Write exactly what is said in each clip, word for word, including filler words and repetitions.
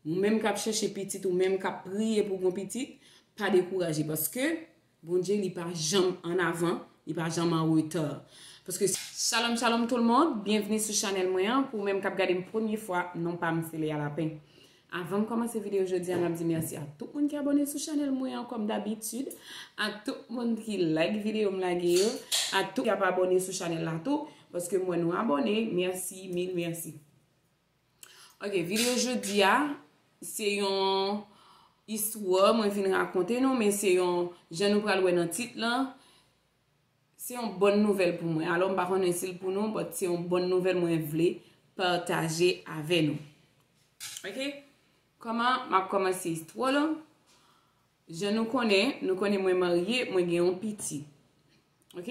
Ou menm k ap chèche pitit, ou menm k ap priye pou gon pitit, pa dekouraje, paske Bondye, li pa janm an avan, li pa janm an reta. Paske shalom, shalom tout le monde, byenvni sou chanèl mwen an. Pou ou menm k ap gade m premye fwa, non pa m se Lea Lapin. Avan m kòmanse videyo jodi a, m ap di mèsi a tout moun ki abòne sou chanèl mwen an kòm dabitid, a tout moun ki like videyo m lage yo, a tout ki ap abòne sou chanèl la tou, paske m wè nou abòne, mèsi, mil mèsi. Ok, videyo jodi a, se yon istwa mwen vin rakonte nou, men se yon, jan nou pral wè nan tit lan, se yon bòn nouvèl pou mwen. Alò, m pa konnen si l pou nou, but se yon bòn nouvèl mwen vle pataje avè nou. Ok? Kòman m ap kòmanse istwa lan? Jan nou konnen, nou konnen mwen marye, mwen gen yon pitit. Ok?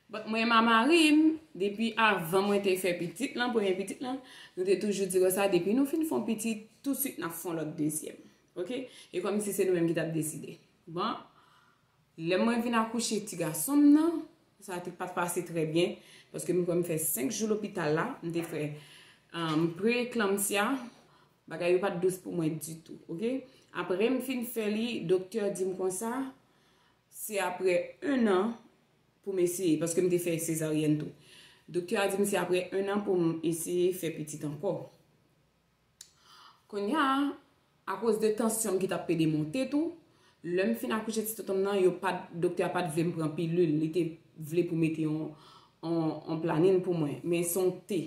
But mwen ma mari m, depi avan mwen te fè pitit lan, premye pitit lan, nou te toujou di konsa, depi nou fin fè yon pitit, tousuit n ap fè yon lòt dezyèm. Ok? E kòmsi se nou menm ki t ap deside. Bon, lè mwen vin akouche ti gason m nan, sa te pa t pase trè byen, paske m kwè m fè senk jou lopital la, m te fè um, pre-eclampsia, bagay yo pa t dous pou mwen ditou, ok? Apre m fin fè li, doktè di m konsa, se apre en an pou m eseye, paske m te fè sezaryèn tou. Doktè a di m se apre en an pou m eseye fè pitit ankò. Kounye a, akoz de tansyon m ki t ap pede monte tou, lè m fin akouche ti tonton m nan, yo pa t, doktè a pa t vle m pran pilil, li te vle pou mete yon, yon, yon planin pou mwen, men se yon te.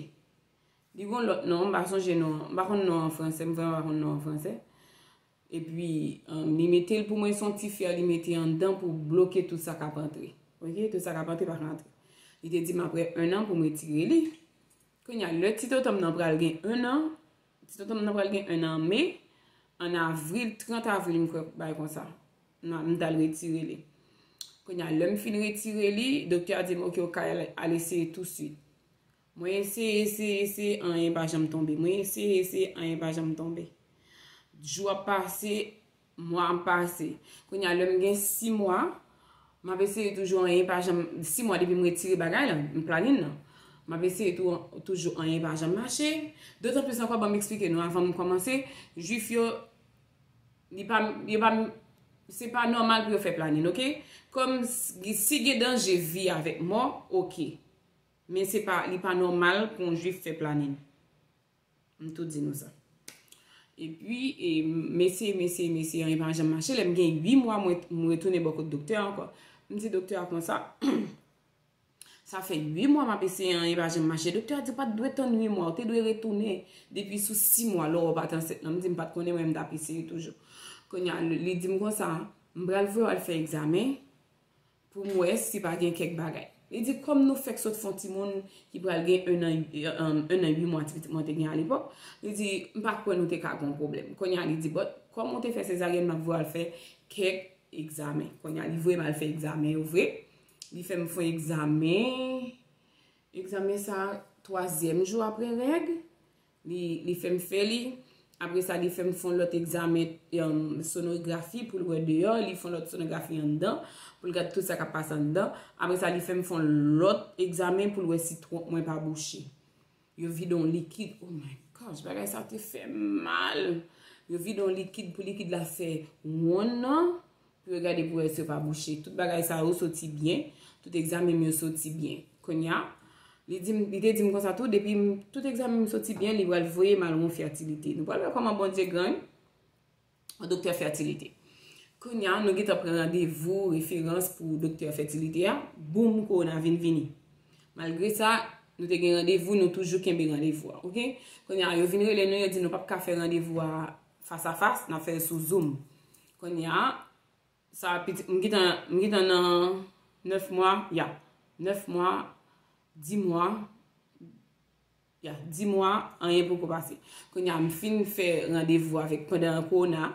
Li gon lòt non, m pa sonje non, m pa konn non an fransè, m vrèman pa konn non an fransè. Epi, um, li mete l pou mwen, se yon ti fè li mete anndan pou bloke tout sa k ap antre. Ok, tout sa k ap antre pa ka antre. Li te di m apre en an pou m retire li. Kounye a, lè ti tonton m nan pral gen en an, ti tonton m nan pral gen en an me, an avril, trant avril, m kwè, bay konsa. M t al retire li. Kounye a, lè m fin retire li, doktè a di m, ok, ou ka al, al eseye tousuit. Mwen eseye, eseye, eseye, anyen pa janm tonbe. Mwen eseye, eseye, anyen pa janm tonbe. Jou ap pase, mwa ap pase. Kounye a, lè m gen sis mwa, m ap eseye toujou, anyen pa janm, sis mwa depi m retire bagay lan, m planin nan. M ap eseye tou, toujou, anyen pa janm mache. Dotanplis ankò, ban m eksplike nou, avan m kòmanse, jwif yo, li pa, yo pa, se pa nòmal pou yo fè planin, ok? Kòm s-, si gen danje vi avèk mò, ok. Men se pa, li pa nòmal pou yon jwif fè planin. M tou di nou sa. Epi, e, m eseye, m eseye, m eseye, anyen pa janm mache. Lè m gen uit mwa, mwen, mwen retounen bò kot doktè a ankò. M di doktè a konsa, sa fè uit mwa m ap eseye, anyen pa janm mache. Doktè a di, ou pa t dwe tann uit mwa, ou te dwe retounen depi sou sis mwa, lè w pa t ansent lan. M di, m pa t konnen, mwen, m t ap eseye toujou. Kounye a, li di m konsa, m pral voye w al fè egzamen, pou m wè si pa gen kèk bagay. Li di, kòm nou fèk sot fè yon timoun ki pral gen en an, um, en an uit mwa, ti pitit mwen te gen alepòk, li di, m pa kwè nou te ka gen yon pwoblèm. Kounye a, li di, but, kòm ou te fè sezaryèn, m ap voye w al fè kèk egzamen. Kounye a, li voye m al fè egzamen yo vre. Li fè m fè yon egzamen. Egzamen sa, twazyèm jou apre règ, li, li fè m fè li. Apre sa, li fè m fè yon lòt egzamen, um, sonografi pou l wè deyò. Li fè yon lòt sonografi anndan pou l gad tout sa k ap pase anndan. Apre sa, li fè m fè yon lòt egzamen pou l wè si twonp mwen pa bouche. Yo vide yon likid. Oh my gosh, bagay sa te fè m mal. Yo vide yon likid pou likid la fè wonn nan. Pou yo gade pou wè si yo pa bouche. Tout bagay sa yo soti byen. Tout egzamen m yo soti byen. Kounye a, li di m, li te di m konsa tou, depi m, tout egzamen m soti byen, li pral voye m al wè yon fètilite. Nou pral wè kòman Bondye gran, yon doktè fètilite. Kounye a, nou gentan pran randevou, referans pou doktè fètilite a. Boum, kowona vin vini. Malgre sa, nou te gen randevou, nou toujou kenbe randevou a, ok? Kounye a, yo vin rele nou, yo di nou p ap ka fè randevou a fas a fas, n ap fè l sou Zoom. Kounye a, sa pitit, m gentan, m gentan nan nèf mwa, ya, nèf mwa, dis mwa, ya, dis mwa, anyen poko pase. Kounye a, m fin fè randevou avèk, pandan kowona,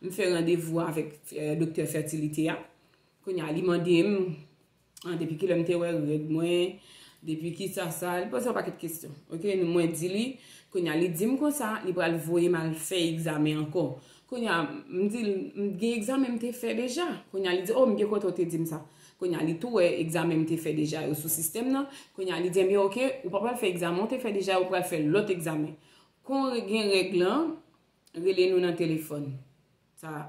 m fè randevou avèk, eh, doktè fètilite a. Kounye a, li mande m, ah, depi kilè m te wè règ mwen, depi ki sa sa, li poze yon pakèt kesyon. Ok, nou, mwen di li, kounye a, li di m konsa, li pral voye m al fè egzamen ankò. Kounye a, m di l, m gen egzamen m te fè deja. Kounye a, li di, oh, m gen kote w te di m sa. Kounye a, li tou wè egzamen m te fè deja yo sou sistèm nan. Kounye a, li di, ebyen, ok, ou pa pral fè egzamen w te fè deja, ou pral fè lòt egzamen. Kon gen règ lan, rele nou nan telefòn. Sa,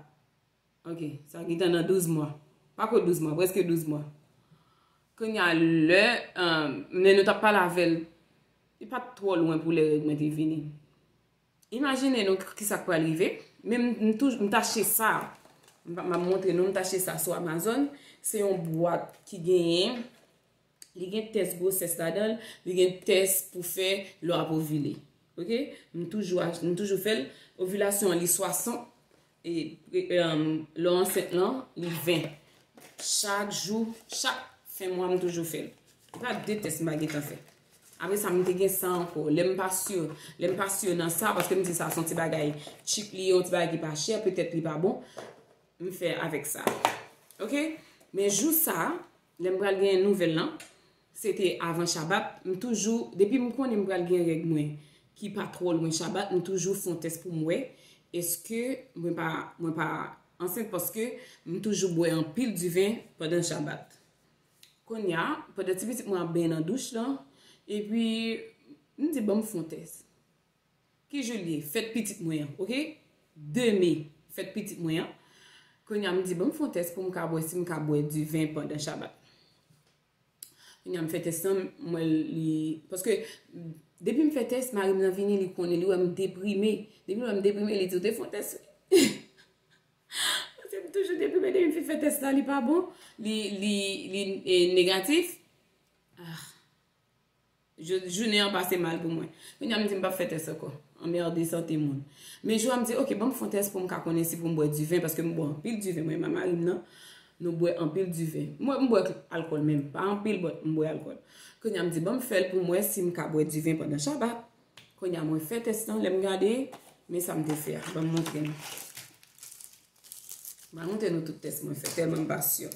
ok, sa gentan nan douz mwa. Pako douz mwa, prèske douz mwa. Kounye a lè, um, lè nou t ap pale avè l, li pa t twò lwen pou lè règ mwen te vini. Imajine nou ki sa k pral rive. Men m, m touj-, m t achte sa. M pa, m ap montre nou, m t achte sa sou Amazon. Se yon bwat ki genyen, li gen tès gwosès ladan l, li gen tès pou fè lè w ap ovile. Ok? M toujou ach-, m toujou fè l. Ovilasyon an, li swasant, e, e, um, lè w ansent lan, li ven. Chak jou, chak fen mwa, m toujou fè l. Se pa de tès m pa gentan fè. Apre sa, m te gen sa ankò. Lè m pa si, lè m pa si nan sa, paske m di sa se yon ti bagay cheap li ye, yon ti bagay ki pa chè, petèt li pa bon. M fè avèk sa. Ok? Men jou sa, lè m pral gen nouvèl lan, se te avan Shabbat. M toujou, depi m konnen m pral gen règ mwen, ki pa twò lwen Shabbat, m toujou fè yon tès pou m wè, èske mwen pa, mwen pa ansent, paske m toujou bwè anpil diven pandan Shabbat. Kounye a, pandan ti pitit mwen ap benyen nan douch lan, epi m di, "Ban m fè yon tès." Ki jou l ye? Fèt pitit mwen an, ok? De me, fèt pitit mwen an. Kounye a, m di, "Ban m fè yon tès pou m ka wè si m ka bwè diven pandan Shabbat." Kounye a, m fè tès lan, m wè li, paske depi m fè tès, mari m nan vini, li konnen, li wè m deprime. Depi l wè m deprime, li di, "Ou te fè yon tès, wi." Paske m toujou deprime, depi m fin fè tès la, li pa bon, li, li, li, e, negatif. Ah. Jou-, jounen an pase mal pou mwen. Kounye a, m di m p ap fè tès ankò. Anmède sante moun. Men jou a, m di, "Ok, ban m fè yon tès pou m ka konnen si pou m bwè diven, paske m bwè anpil diven, mwen, mari m nan, nou bwè anpil diven." Mwen, m bwè alkòl menm, pa anpil, but m bwè alkòl. Kounye a, m di, "Ban m fè l pou m wè si m ka bwè diven pandan Shabbat." Kounye a, mwen fè tès lan, lè m gade, men sa m te fè a, ban m montre nou. Ban m montre nou tout tès mwen fè, tèlman m pa si.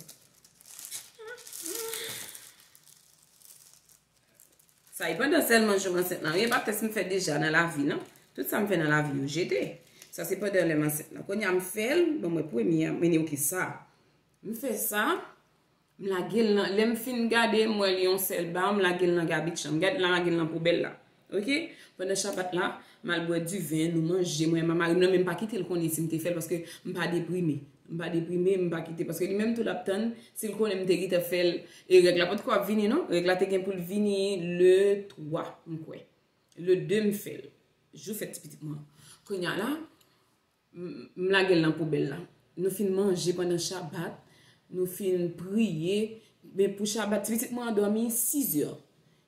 Sa e pandan sèlman jou m ansent lan, wi, e pa tès m fè deja nan lavi, non. Tout sa m fè nan lavi, yo jete. Sa se pandan lè m ansent lan. Kounye a m fè l, bon, mwen premye a, men ok sa. M fè sa, m lage l nan, lè m fin gade, m wè li yon sèl ba, m lage l nan gabich lan. M gad, m lage l nan poubèl la. Ok? Pandan Shabbat la, m al bwè diven, nou manje, mwen, mari m nan, men m pa kite l konnen si m te fè l, paske m pa deprime. M pa deprime, m pa kite, paske li menm tou l ap tann, si l konnen m te gentan fè l, e règ la potko ap vini, non? Règ la te gen pou l vini le twa, m kwè. Le de m fè l. Jou fèt ti pitit mwen. Kounye a la, m, m lage l nan poubèl la. Nou fin manje pandan Shabbat, nou fin priye. Men pou Shabbat, ti pitit mwen an dòmi sizè.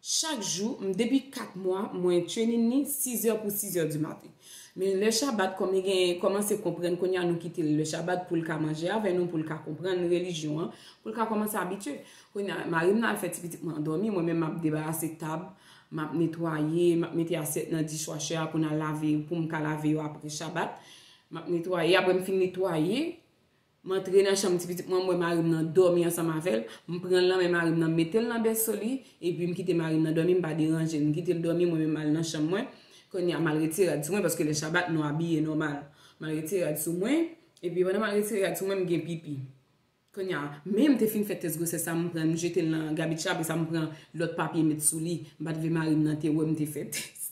Chak jou, m, depi kat mwa, mwen training li sizè pou sizè di maten. Men lè Shabbat, kòm li gen, kòmanse konprann kounye a, nou kite l lè Shabbat pou l ka manje avè nou, pou l ka konprann relijyon an, pou l ka kòmanse abitye. Kounye a, mari m nan al fè ti pitit mwen an dòmi, mwen menm m ap debarase tab, m ap netwaye, m ap mete asyèt nan dishwasher a pou n al lave, pou m ka lave yo apre Shabbat. M ap netwaye, apre m fin netwaye, m antre nan chanm ti pitit mwen, m wè mari m nan dòmi ansanm avè l, m pran l nan men mari m nan, m mete l nan bèso li, epi m kite mari m nan dòmi, m pa deranje l, m kite l dòmi, mwen menm m al nan chanm mwen. Kounye a, m al retire rad sou mwen, paske lè Shabbat, nou abiye nòmal. M al retire rad sou mwen, epi pandan m al retire rad sou mwen, m gen pipi. Kounye a, men m te fin fè tès gwosès la, m pran, m jete l nan gabich la, apre sa m pran lòt papye met sou li. M pa t vle mari m nan te wè m te fè tès.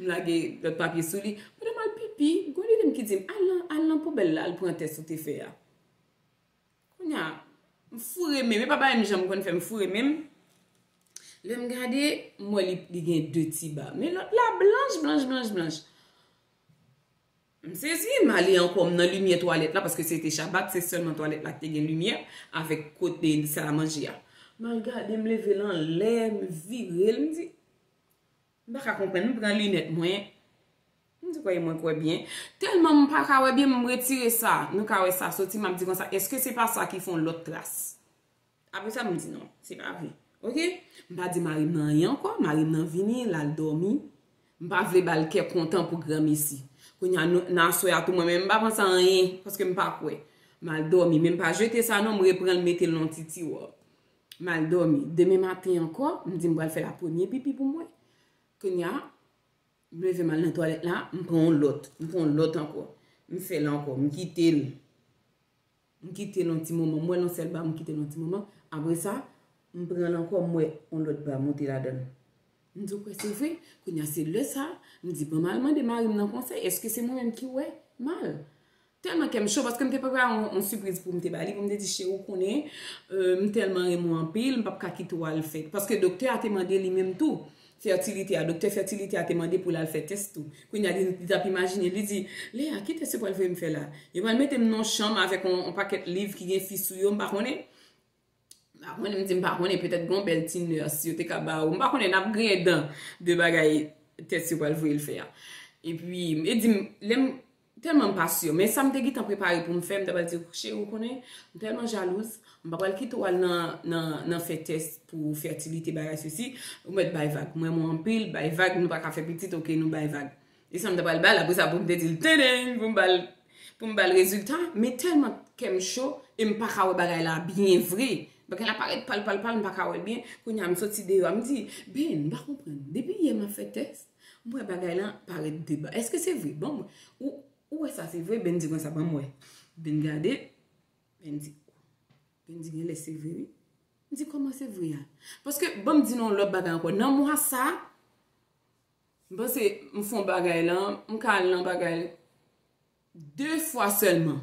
M lage lòt papye sou li. Pandan m al pipi, gon lide m ki di m, "Al nan, al nan poubèl la, al pran tès ou te fè a." Kounye a, m foure men m, e pa bagay m janm konn fè, m foure men m. Lè m gade, m wè li, li gen de ti ba. Men lòt la blanch, blanch, blanch, blanch. M sezi, m ale ankò, m nan limyè twalèt la, paske se te Shabbat, se sèlman twalèt la ki te gen limyè, avèk kote sal a manje a. M al gade, m leve l anlè, m vire l, m di, m pa ka konprann, m pran linèt mwen, m di, kwè mwen kwè byen. Tèlman m pa ka wè byen, m retire sa. Nou ka wè sa soti, m ap di konsa, èske se pa sa ki fè yon lòt tras? Apre sa, m di non, se pa vre. Ok? M pa di mari m nan anyen ankò, mari m nan vini, l al dòmi. M pa vle ba l kè kontan pou granmesi. Kounye a, nou, nan aswè a tou, mwen menm, m pa panse a anyen, paske m pa kwè. M al dòmi, men m pa jete sa non, m repran l, mete l nan ti tiwa. M al dòmi. Demen maten ankò, m di m pral fè la premye pipi pou mwen. Kounye a, m leve m al nan twalèt la, m pran yon lòt, m pran yon lòt ankò. M fè l ankò, m kite l. M kite l yon ti moman, m wè l yon sèl ba, m kite l yon ti moman. Apre sa, m pran l ankò, m wè yon lòt ba monte ladan l. M di, "Ou kwè se vre?" Kounye a se lè sa, m di, "Bon, m al mande mari m nan konsèy, èske se mwen menm ki wè mal?" Tèlman kè m cho, paske m te prepare yon, yon sipriz pou m te ba li, pou m te di, "Cheri, ou konnen, euh, m tèlman renmen w anpil, m p ap ka kite w al fè." Paske doktè a te mande li menm tou, fètilite a, doktè fètilite a te mande pou l al fè tès tou. Kounye a, li, li t ap imajine, li di, "Lea, ki tès yo pral voye m fè la? Yo pral mete m nan yon chanm avèk yon, yon pakèt liv ki gen fi sou yo, m pa konnen." M pa konnen, m di m pa konnen, petèt gen yon bèl ti nurse yo te ka ba ou. M pa konnen, n ap griyen dan de bagay tès yo pral voye l fè a. Epi, e di m, lè m, tèlman m pa si, men sa m te gentan prepare pou m fè, m ta pral di, "Cheri, ou konnen, m tèlman jalouz, m pa pral kite w al nan, nan, nan fè tès pou fètilite, bagay sesi, ou mèt bay vag. Mwen, mwen anpil, bay vag, nou pa ka fè pitit, oke, nou bay vag." E sa m ta pral ba l, apre sa, pou m te di l, tendeng, pou m ba l, pou m ba l rezilta, men tèlman kè m cho, e m pa ka wè bagay la byen vre. Bagay la parèt pal, pal, pal, m pa ka wè l byen. Kounye a, m soti deyò a, m di, "Ben, m pa konprann. Depi yè m ap fè tès, m wè bagay la parèt deba. Èske se vre? Ban m wè. Ou, ou wè sa se vre?" Ben di konsa, "Ban m wè." Ben gade, Ben di, Ben di, "Genlè se vre, wi." M di, "Kòman se vre a?" Paske, ban m di nou yon lòt bagay ankò. Nan mwa sa, m panse m fè yon bagay lan, m ka al nan bagay de fwa sèlman.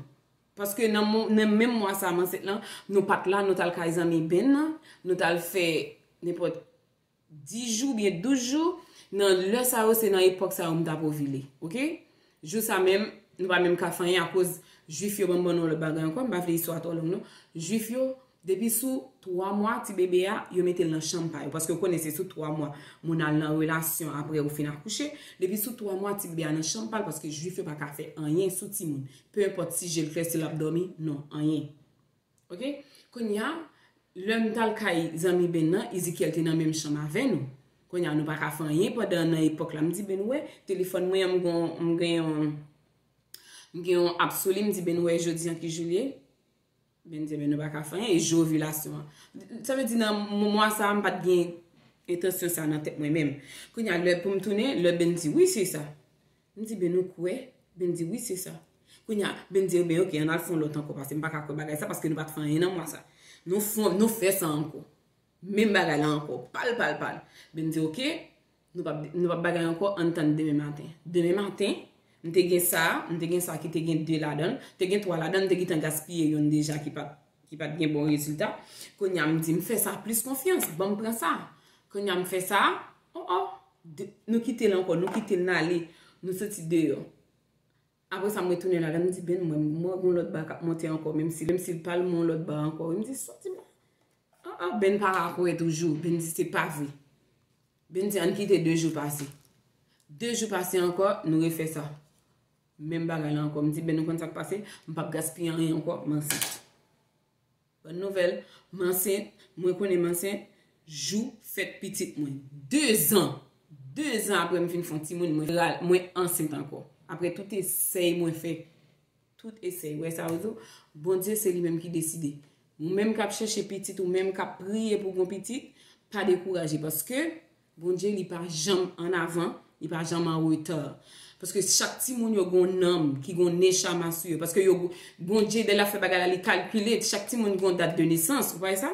Paske nan mo-, nan menm mwa sa, m ansent lan, nou pa t la, nou t al kay zanmi Ben nan, nou t al fè nenpòt dis jou oubyen douz jou, nan lè sa yo, se nan epòk sa yo m t ap ovile, oke? Jou sa menm, nou pa menm ka fè anyen akoz Jwif yo ban m ban nou lòt bagay ankò, m pa vle istwa twò long non. Jwif yo, depi sou twa mwa ti bebe a, yo mete l nan chanm pa yo, paske yo konnen se sou twa mwa moun al nan relasyon apre ou fin akouche. Depi sou twa mwa ti bebe a nan chanm pa l, paske Jwif yo pa ka fè anyen sou timoun. Pe enpòt si je l klè, si l ap dòmi, non, anyen. Oke? Kounye a, lè m t al kay zanmi Ben nan, Ezekiel te nan menm chanm avè nou. Kounye a, nou pa ka fè anyen pandan nan epòk la. M di, "Ben, ou wè, telefòn mwen an, m gen, m gen yon, m gen yon app sou li." M di, "Ben, ou wè, jodi an ki jou l ye?" Ben di, "Ben, nou pa ka fè anyen, e jou ovilasyon an." Sa vle di, nan mwa sa a, m pa t gen entansyon sa nan tèt mwen menm. Kounye a, lè pou m tounen, lè Ben di, "Wi, se sa." M di, "Ben, ou kwè?" Ben di, "Wi, se sa." Kounye a, Ben di, "Ebyen, oke, ann al fè yon lòt ankò, paske m pa ka kwè bagay sa, paske nou pa t fè anyen nan mwa sa. Nou fè, nou fè sa ankò. Menm bagay la ankò, pal, pal, pal." Ben di, "Oke, nou p ap, nou p ap bagay ankò, ann tann demen maten." Demen maten, m te gen sa, m te gen sa ki te gen de ladan l, te gen twa ladan l, m te gentan gaspiye youn deja ki pa t, ki pa t gen bon rezilta. Kounye a, m di, "M fè sa plis konfyans, ban m pran sa." Kounye a, m fè sa, oh, oh, de, nou kite l ankò, nou kite l n ale, nou soti deyò. Apre sa, mwen tounen la, m di, "Ben, mwen, mwen gon lòt ba k ap monte ankò, menm si, menm si l pa l, mwen yon lòt ba ankò." M di, "Soti m la." Ah, ah, Ben pa ka kwè toujou. Ben di, "Se pa vre." Ben di, "Ann kite de jou pase." De jou pase ankò, nou refè sa. Menm bagay la ankò. M di, "Ben, nou konn sa k pase? M p ap gaspiye anyen ankò, m ansent." Bòn nouvèl, m ansent, mwen konnen m ansent, jou fèt pitit mwen. De zan, de zan apre m fin fè yon timoun, mwen, mwen ansent ankò. Apre tout esèy mwen fè, tout esèy, wè sa yo di w, Bondye se li menm ki deside. Ou menm k ap chèche pitit, ou menm k ap priye pou gon pitit, pa dekouraje, paske Bondye, li pa janm an avan, li pa janm an reta. Paske chak timoun yo gon nanm ki gon nechama sou yo. Paske yo, Bondye, lè l ap fè bagay la, li kalkile, chak timoun gon dat de nesans, ou pa wè sa?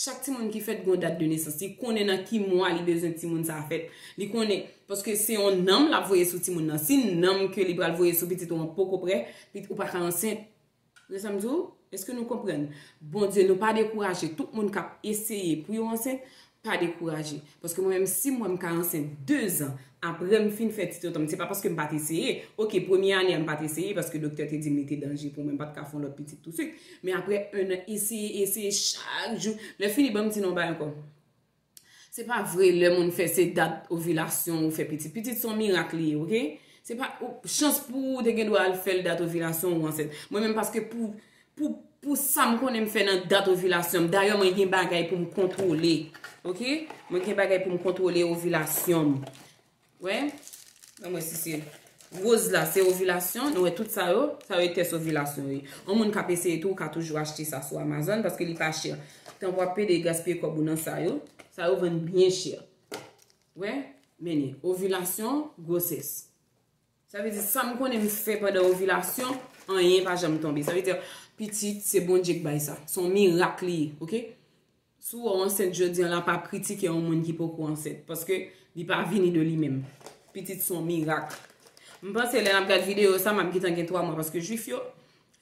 Chak timoun ki fèt gon dat de nesans. Li konnen nan ki mwa li bezwen timoun sa a fèt. Li konnen, paske se yon nanm l ap voye sou timoun nan. Si nanm ke li pral voye sou pitit ou an poko prè, pit-, ou pa ka ansent. Wè sa m di w? Èske nou konprann? Bondye, nou pa dekouraje. Tout moun k ap eseye pou yo ansent, pa dekouraje. Paske mwen menm, si m wè m ka ansent de zan, apre m fin fè ti totom, se pa paske m pa t eseye. Oke, premye ane a m pa t eseye, paske doktè te di m li te danje pou mwen, m pa t ka fè yon lòt pitit touswit. Men apre en an, eseye, eseye, chak jou. Lè fini, ban m di nou yon bagay ankò. Se pa vre lè moun fè se dat ovilasyon ou fè pitit. Pitit se yon mirak li ye, oke? Se pa, ou, chans pou ou te gen dwa al fè l dat ovilasyon ou ansent. Mwen menm, paske pou, pou, pou sa m konnen m fè nan dat ovilasyon m, dayè mwen gen bagay pou m kontwole, oke? Mwen gen bagay pou m kontwole ovilasyon m. Wè? Ban mwen si se woz la, se ovilasyon. Nou wè tout sa yo, sa yo e tès ovilasyon yo ye. Yon moun k ap eseye tou, ou ka toujou achte sa sou Amazon paske li pa chè. Tanpri w ap pede gaspiye kòb ou nan sa yo. Sa yo vann byen chè. Wè? Mennen, ovilasyon, gwosès. Sa vle di, sa m konnen m fè pandan ovilasyon, anyen pa janm tonbe. Sa vle di, pitit, se Bondye k bay sa. Se yon mirak li ye, oke? Si w wè w ansent jodi an la, pa kritike yon moun ki poko ansent. Paske Li pa vini de li menm. Pitit se yon mirak. M panse lè n ap gad videyo sa, m ap gentan gen twa mwa, paske jwif yo,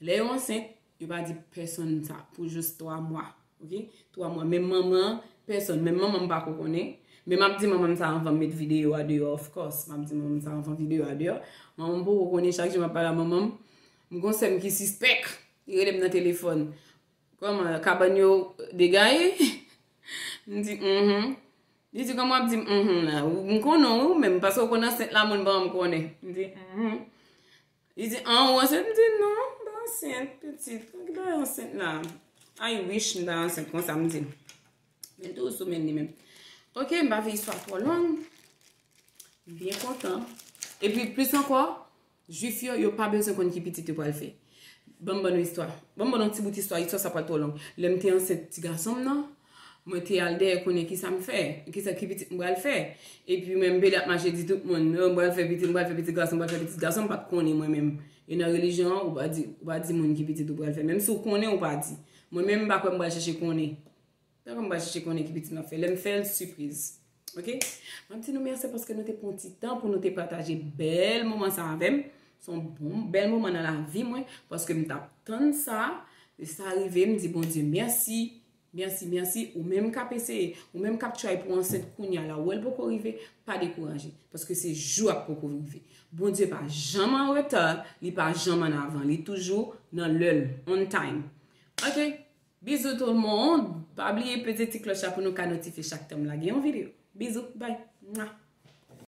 lè yo ansent, yo pa di pèsonn sa pou jis twa mwa. Ok? Twa mwa. Menm manman, pèsonn. Menm manman m pa ko konnen. Men m ap di manman m sa anvan m met videyo a deyò, of course. M ap di manman m sa anvan videyo a deyò. Manman m poko konnen, chak jou m ap pale a manman m, m gon sè m ki sispèk. Li rele m nan telefòn. Kòman, kabann yo degaye? M di, mhm. Li di, kòman w ap di m, mhm, la? M konnen w menm, paske w konn ansent la, moun pa janm konnen. M di, mhm. Li di, an, ou ansent? M di, non, m pa ansent, pitit. Ki bagay ansent la? I wish m ta ansent konsa, m di. Men tou sou men li menm. Ok, m pa vle istwa twò long. M byen kontan. Epi, plis ankò, jwif yo, yo pa bezwen konn ki pitit yo pral fè. Ban m ban nou istwa. Ban m ban nou ti bout istwa. Istwa sa pral twò long. Lè m te ansent ti gason m nan, mwen te al dèyè konnen ki sa m fè. Ki sa ki pitit m pral fè. Epi mwen m pede ap mache di tout moun, "Oh, m pral fè pitit, m pral fè pitit gason, m pral fè pitit gason." M pa t konnen mwen menm. E nan relijyon an, ou pa di, ou pa di moun ki pitit ou pral fè. Menm si w konnen, ou pa di. Mwen menm, m pa kwè m pral chèche konnen. Tankou m pral chèche konnen ki pitit m ap fè. Lè m fè l, sipriz. Ok? M ap di nou mèsi paske nou te pran ti tan pou nou te pataje bèl moman sa avè m. Se yon bon, bèl moman nan lavi mwen, paske m t ap tann sa. E sa rive, m di Bondye mèsi, mèsi, mèsi. Ou menm k ap eseye, ou menm k ap try pou ansent kounye a la, ou wè l poko rive, pa dekouraje. Paske se jou ap poko rive. Bondye pa janm an reta, li pa janm an avan. Li toujou nan lè l, on time. Ok? Bizou tout moun. Pa bliye peze ti klòch la pou nou ka notifye chak tan m lage yon videyo. Bizou, bye. Mwa.